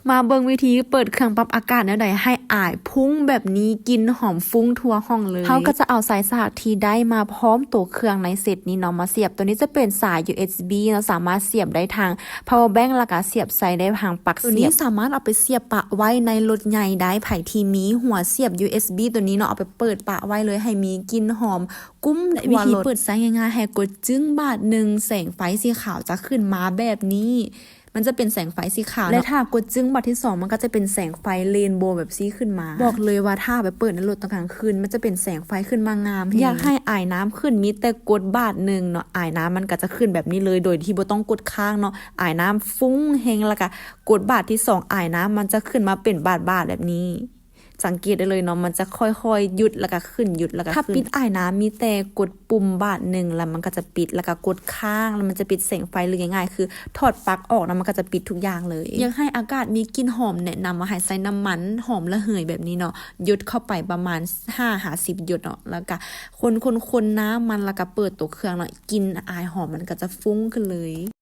ມາເບິ່ງວິທີເປີດເຄື່ອງປັບອາກາດແນວໃດໃຫ້ອາຍພຸ້ງແບບນີ້ ກິ່ນຫອມຟຸ້ງທົ່ວຫ້ອງເລີຍ. ເຮົາກໍຈະເອົາສາຍສາກທີ່ໄດ້ມາພ້ອມໂຕເຄື່ອງໃນເຊັດນີ້ເນາະ ມາສຽບ. ໂຕນີ້ຈະເປັນສາຍ ຢູເອັສບີ ເນາະ ສາມາດສຽບໄດ້ທາງ power bank ແລ້ວກໍສຽບໃສ່ໄດ້ທາງປັກສຽບ. ໂຕນີ້ສາມາດເອົາໄປສຽບປະໄວ້ໃນລົດໃຫຍ່ໄດ້. ໃຜທີ່ມີຫົວສຽບ ຢູເອັສບີ ໂຕນີ້ເນາະ ເອົາໄປເປີດປະໄວ້ເລີຍ ໃຫ້ມີກິ່ນຫອມກຸ້ມທົ່ວລົດ. ວິທີເປີດໃຊ້ງ່າຍໆ ໃຫ້ກົດຈຶ້ງບາດໜຶ່ງ ແສງໄຟສີຂາວຈະຂຶ້ນມາແບບນີ້. ມັນຈະເປັນແສງໄຟສີຂາວເນາະ ແລະ ຖ້າກົດຈຶ້ງບາດທີສອງ ມັນກໍຈະເປັນແສງໄຟເຣນໂບແບບຊີ້ຂຶ້ນມາ. ບອກເລີຍວ່າຖ້າໄປເປີດໃນລົດຕອນກາງຄືນ ມັນຈະເປັນແສງໄຟຂຶ້ນມາງາມແຮງ. ຢາກໃຫ້ອາຍນ້ຳຂຶ້ນມີແຕ່ກົດບາດໜຶ່ງເນາະ ອາຍນ້ຳມັນກໍຈະຂຶ້ນແບບນີ້ເລີຍ ໂດຍທີ່ບໍ່ຕ້ອງກົດຄ້າງເນາະ. ອາຍນ້ຳຟຸ້ງແຮງ ແລ້ວກໍກົດບາດທີສອງ ອາຍນ້ຳມັນຈະຂຶ້ນມາເປັນບາດໆແບບນີ້. ສັງເກດໄດ້ເລີຍເນາະ ມັນຈະຄ່ອຍໆຢຸດ ແລ້ວກໍຂຶ້ນ ຢຸດ ແລ້ວກໍຂຶ້ນ. ຖ້າປິດອາຍນ້ຳ ມີແຕ່ກົດປຸ່ມບາດໜຶ່ງ ແລ້ວມັນກໍຈະປິດ ແລ້ວກໍກົດຄ້າງ ແລ້ວມັນຈະປິດແສງໄຟເລີຍ. ງ່າຍໆຄືຖອດປັກອອກນະ ມັນກໍຈະປິດທຸກຢ່າງເລີຍ. ຢາກໃຫ້ອາກາດມີກິ່ນຫອມ ແນະນຳວ່າໃຫ້ໃຊ້ນ້ຳມັນຫອມລະເຫີຍແບບນີ້ເນາະ ຢົດເຂົ້າໄປປະມານຫ້າຫາສິບຢົດເນາະ ແລ້ວກໍຄົນໆໆນ້ຳມັນ ແລ້ວກໍເປີດໂຕເຄື່ອງເນາະ ກິ່ນອາຍຫອມມັນກໍຈະຟຸ້ງຂຶ້ນເລີຍ.